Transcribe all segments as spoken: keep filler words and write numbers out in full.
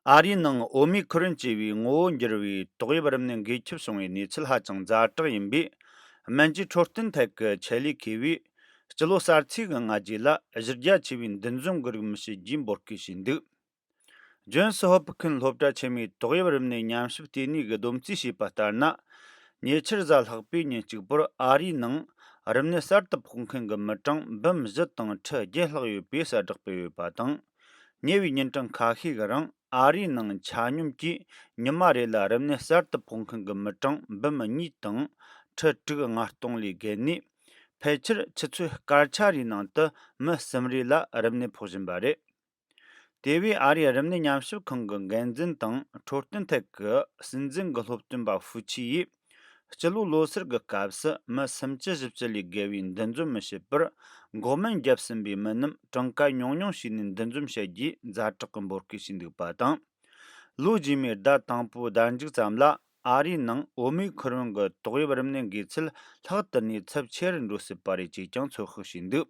ཨ་རིའི་ནང་ཨོ་མི་ཁི་རོན་ཅེས་པའི་ངོ་བོ་འགྱུར་བའི་ཏོག་དབྱིབས་རིམས་ནད་འགོས་ཁྱབ་བྱུང་བའི་གནས་ཚུལ་ཧ་ཅང་ཛ་དྲག་ཡིན་པས། སྨན་བཅོས་འཕྲོད་བསྟེན་ཐད་ཀྱི་ཆེད་ལས་མཁས་པས། སྤྱི་ལོ་གསར་ཚེས་ཀྱི་སྔ་རྗེས་ལ་གཞི་རྒྱ་ཆེ་བའི་འདུ་འཛོམས་ཀྱི་རིགས་མི་བྱེད་རྒྱུའི་འབོད་སྐུལ་བྱས་འདུག་ཇོན་སི་ཧོབ་ཁིན་སློབ་གྲྭ་ཆེན་མོའི་ཏོག་དབྱིབས་རིམས་ནད་ཉམས་ཞིབ་ལྟེ་གནས་ཀྱི་བསྡོམས་རྩིས་བྱས་པ་ལྟར་ན། ཉེ་ཆར་གཟའ་ལྷག་པའི་ཉིན་གཅིག་པུར་ཨ་རིའི་ནང་རིམས་ནད་གསར་དུ་ཕོག་མཁན་གྱི་མི་གྲངས་འབུམ་བཞི་དང་ཁྲི་བརྒྱད་ལྷག་ཡོད་པའི་གསལ་བསྒྲགས་སྤེལ་ཡོད་པ་དང་། ཉེ་བའི་ཉིན་གྲངས་ཁ་ཤས་ཀྱི་རིང་ཨ་རིའི་ནང་ཆ་སྙོམས་ཀྱིས་ཉི་མ་རེ་ལ་རིམས་ནད་གསར་དུ་ཕོག་མཁན་གྱི་མི་གྲངས་འབུམ་གཉིས་དང་ཁྲི་དྲུག་ལྔ་སྟོང་ལས་བརྒལ་ནས། ཕལ་ཆེར་ཆུ་ཚོད་སྐར་ཆ་རེའི་ནང་དུ་མི་གསུམ་རེ་ལ་རིམས་ནད་ཕོག་བཞིན་པ་རེད། དེ་བས་ཨ་རིའི་རིམས་ནད་ཉམས་ཞིབ་ཁང་གི་འགན་འཛིན་དང་འཕྲོད་བསྟེན་ཐད་ཀྱི་སྲིད་འཛིན་གྱི་སློབ་སྟོན་པ་ཧྥུ་ཆི་ཡིས། སྤྱི་ལོ་ལོ་སར་གྱི་སྐབས་སུ་མི་སུམ་ཅུ་བཞི་བཅུ་ལས་བརྒལ་བའི་འདུ་འཛོམས་མི་བྱེད་པར། འགོག་སྨན་བརྒྱབ་ཟིན་པའི་མི་རྣམས་གྲངས་ཀ་ཉུང་ཉུང་བྱས་ནས་འདུ་འཛོམས་བྱེད་རྒྱུའི་ཛ་དྲག་གི་འབོད་སྐུལ་བྱས་འདུག་པ་དང་། ལོ་རྗེས་མའི་ཟླ་དང་པོའི་ཟླ་མཇུག་ཙམ་ལ་ཨ་རིའི་ནང་ཨོ་མི་ཁི་རོན་གྱི་ཏོག་དབྱིབས་རིམས་ནད་འགོས་ཚད་ལྷག་ཏུ་ནས་ཚབས་ཆེ་རུ་འགྲོ་སྲིད་པ་རེད་ཅེས་ཀྱང་ཚོད་དཔག་བྱས་འདུག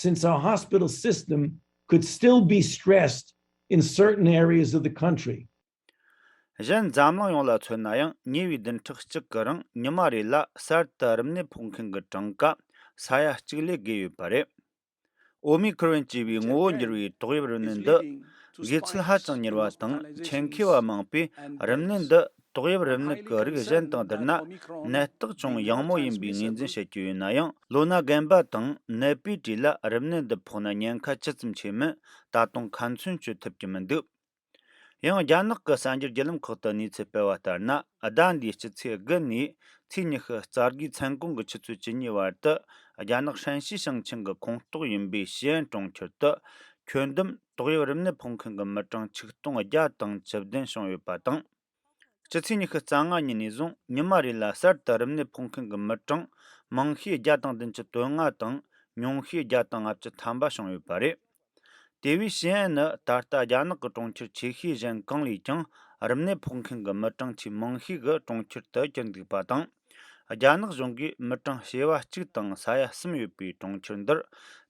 Since our hospital system could still be stressed in certain areas of the country. གཞན་འཛམ་གླིང་ཡོངས་ལ་མཚོན་ན་ཡང་ཉེ་བའི་བདུན་ཕྲག་གཅིག་གི་རིང་ཉི་མ་རེ་ལ་གསར་དུ་རིམས་ནད་ཕོག་མཁན་གྱི་གྲངས་ཀ་ས་ཡ་གཅིག་ལས་བརྒལ་ཡོད་པ་རེད། ཨོ་མི་ཁི་རོན་ཅེས་པའི་ངོ་བོ་འགྱུར་བའི་ཏོག་དབྱིབས་རིམས་ནད་འདི་འགོས་ཚད་ཧ་ཅང་མྱུར་བ་དང་ཆེད་མཁས་པ་མང་པོས་རིམས་ནད་འདི་ཏོག་དབྱིབས་རིམས་ནད་ཀྱི་རིགས་གཞན་དང་བསྡུར་ན་ནད་རྟགས་ཅུང་ཡང་མོ་ཡིན་པའི་ངོས་འཛིན་བྱེད་ཀྱི་ཡོད་ན་ཡང་། ལོ་ན་རྒན་པ་དང་ནད་པའི་གྲས་ལ་རིམས་ནད་འདི་ཕོག་ན་ཉེན་ཁ་ཇི་ཙམ་ཆེ་མིན་ད་དུང་ཁ་ཚོན་གཅོད་ཐུབ་ཀྱི་མི་འདུག་ཡང་རྒྱ་ནག་གི་གསར་འགྱུར་བརྒྱུད་ལམ་ཁག་ཏུ་གནས་ཚུལ་སྤེལ་བ་ལྟར་ན། ཟླ་འདིའི་སྤྱི་ཚེས་དགུ་ནས་ཚེས་ཉི་ཤུ་རྩ་དགུའི་མཚན་གུང་གི་ཆུ་ཚོད་བཅུ་གཉིས་བར་དུ། རྒྱ་ནག་ཧྲན་ཞི་ཞིང་ཆེན་གྱི་ཁོངས་གཏོགས་ཡིན་པའི་ཞི་ཨན་གྲོང་ཁྱེར་དུ། ཁྱོན་བསྡོམས་ཏོག་དབྱིབས་རིམས་ནད་ཕོག་མཁན་གྱི་མི་གྲངས་ཆིག་སྟོང་བརྒྱ་དང་བཅུ་བདུན་བྱུང་ཡོད་པ་དང་། སྤྱི་ཚེས་ཉི་ཤུ་རྩ་ལྔ་ཉིན་ནས་བཟུང་ཉི་མ་རེ་ལ་གསར་དུ་རིམས་ནད་ཕོག་མཁན་གྱི་མི་གྲངས་མང་ཤོས་བརྒྱ་དང་བདུན་ཅུ་དོན་ལྔ་དང་ཉུང་ཤོས་བརྒྱ་དང་ལྔ་བཅུ་ཐམ་པ་བྱུང་ཡོད་པ་རེད། དེ་བས་ཞི་ཨན་ནི་ད་ལྟ་རྒྱ་ནག་གི་གྲོང་ཁྱེར་ཆེ་ཤོས་གཞན་གང་ལས་ཀྱང་རིམས་ནད་ཕོག་མཁན་གྱི་མི་གྲངས་ཆེས་མང་ཤོས་ཀྱི་གྲོང་ཁྱེར་དུ་གྱུར་འདུག་པ་དང་། རྒྱ་ནག་གཞུང་གིས་མི་གྲངས་བྱེ་བ་གཅིག་དང་ས་ཡ་གསུམ་ཡོད་པའི་གྲོང་ཁྱེར་འདིར།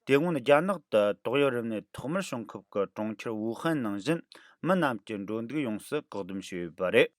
དེ་སྔོན་རྒྱ་ནག་ཏུ་ཏོག་དབྱིབས་རིམས་ནད་ཐོག་མར་བྱུང་སྐབས་ཀྱི་གྲོང་ཁྱེར་ཝུ་ཧན་ནང་བཞིན་མི་རྣམས་ཀྱི་འགྲོ་འདུག་ཡོངས་སུ་བཀག་སྡོམ་བྱས་ཡོད་པ་རེད།